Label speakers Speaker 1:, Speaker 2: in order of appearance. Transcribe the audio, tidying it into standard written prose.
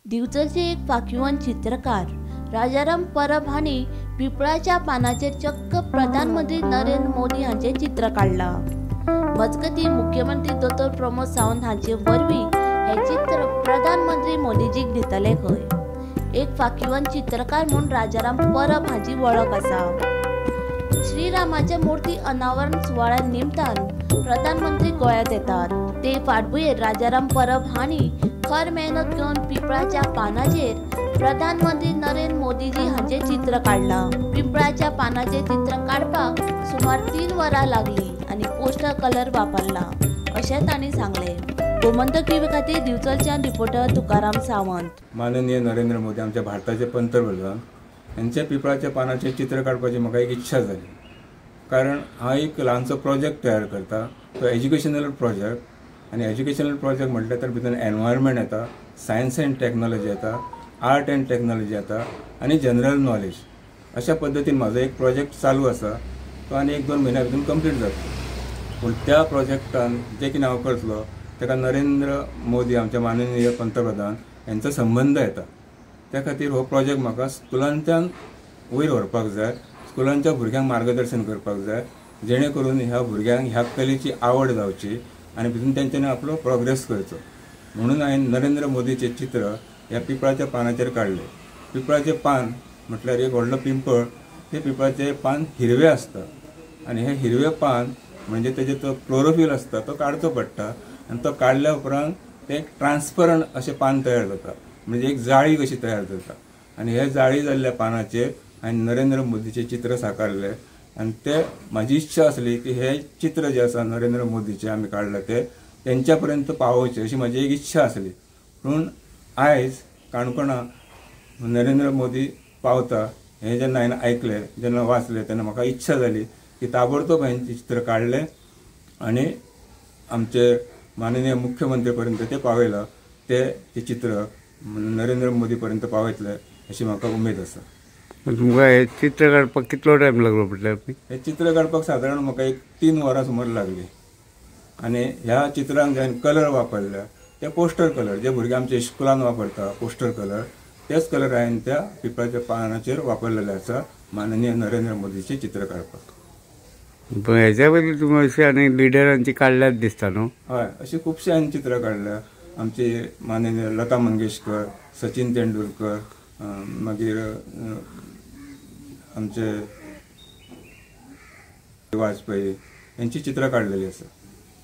Speaker 1: दिवचलचे एक फाकिवंत चित्रकार राजाराम परब हांणी पिंपळाच्या पानाचेर चक्क प्रधानमंत्री नरेंद्र मोदी हांचें चित्र काडलां. मजगतीं मुख्यमंत्री दोतोर प्रमोद सावंत हांचे वरवीं हें चित्र प्रधानमंत्री मोदीजीक दितले खंय. एक फाकिवंत चित्रकार म्हूण राजाराम परब हांची वळख आसा. श्रीरामाच्या मूर्ती अनावरण सुवाळ्या निमतान प्रधानमंत्री गोंयांत येतात. ते फाटभुंयेर राजाराम परब हांणी खर मेहनत घेवन पिंपळाच्या पानाचेर प्रधानमंत्री नरेंद्र मोदीजी हांचें चित्र काडलां. पिंपळाच्या पानाचें चित्र काडपाक सुमार 3 वरां लागलीं आनी पोस्टर कलर वापरला अशें तांणी सांगलें. गोमंतक टीव्ही खातीर दिवचलच्यान रिपोर्टर तुकाराम सावंत.
Speaker 2: माननीय नरेंद्र मोदी आमच्या भारताचे पंतप्रधान यांच्या पिंपळाच्या पानाचें चित्र काडपाची म्हाका एक इच्छा जाली. कारण हांव एक ल्हानसो प्रोजेक्ट तयार करता, तो एज्युकेशनल प्रोजेक्ट. आनी एज्युकेशनल प्रोजेक्ट म्हटल्यार तर भितर एनवायरमेंट येता, सायन्स एंड टॅक्नोलॉजी येता, आर्ट एंड टॅक्नोलॉजी येता आनी जनरल नॉलेज. अशा पद्दतीन म्हाजो एक प्रोजेक्ट चालू आसा, तो आनी 1-2 म्हयन्या भितर कंप्लीट जातलो. पूण त्या प्रोजेक्टान जें कितें हांव करतलो ताका नरेंद्र मोदी आमच्या माननीय पंतप्रधान यांचो संबंद येता. त्या खातीर हो प्रोजेक्ट म्हाका स्कुलांच्यान वयर व्हरपाक जाय, स्कुलांच्या भुरग्यांक मार्गदर्शन करपाक जाय, जेणे करून ह्या भुरग्यांक ह्या कलेची आवड जावची आनी भितून तेंच्यांनी आपलो प्रोग्रेस करचो. म्हणून हांवें नरेंद्र मोदीचें चित्र ह्या पिंपळाच्या पानाचेर काडलें. पिंपळाचें पान म्हटल्यार एक व्हडलो पिंपळ, ते पिंपळाचें पान हिरवें आसता आनी हें हिरवें पान म्हणजे तेजे तो क्लोरोफील आसता तो काडचो पडटा आनी तो काडल्या उपरांत तें एक ट्रान्सपरंट अशें पान तयार जाता, म्हणजे एक जाळी कशी तयार जाता. आनी हे जाळी जाल्ल्या पानाचेर हांवें नरेंद्र मोदीचें चित्र साकारलें. आनी ते म्हाजी इच्छा आसली की हें चित्र जें आसा नरेंद्र मोदीचें आमी काडलां तें तेंच्या पर्यंत पावोवचें अशी म्हाजी एक इच्छा आसली. पूण आयज काणकोणा नरेंद्र मोदी पावता हें जेन्ना हांवें आयकलें, जेन्ना वाचलें, तेन्ना म्हाका इच्छा जाली की ताबडतोब हांवें चित्र काडलें आनी आमचे माननीय मुख्यमंत्री पर्यंत तें पावयलां. तें चित्र नरेंद्र मोदी पर्यंत पावयतलें अशी म्हाका उमेद आसा.
Speaker 3: तुमकां हें चित्र काडपाक कितलो टायम लागलो म्हटल्यार?
Speaker 2: हें चित्र काडपाक सादारण म्हाका एक 3 वरां सुमार लागली. आनी ह्या चित्रांक जे हांवें कलर वापरल्या ते पोस्टर कलर, जे भुरगे आमच्या इस्कुलान वापरता पोस्टर कलर, तेच कलर हांवें त्या पिंपळाच्या पानाचेर वापरलेले आसा माननीय नरेंद्र मोदीचें चित्र काडपाक.
Speaker 3: पण हेच्या पयलीं तुमी अशी आनी लिडरांची काडल्यात दिसता न्हू?
Speaker 2: हय, अशी खुबशीं हांवें चित्रां काडल्या. आमचे माननीय लता मंगेशकर, सचिन तेंडुलकर, मागीर आमचे वाजपेयी यांची चित्रां काडलेली आसा.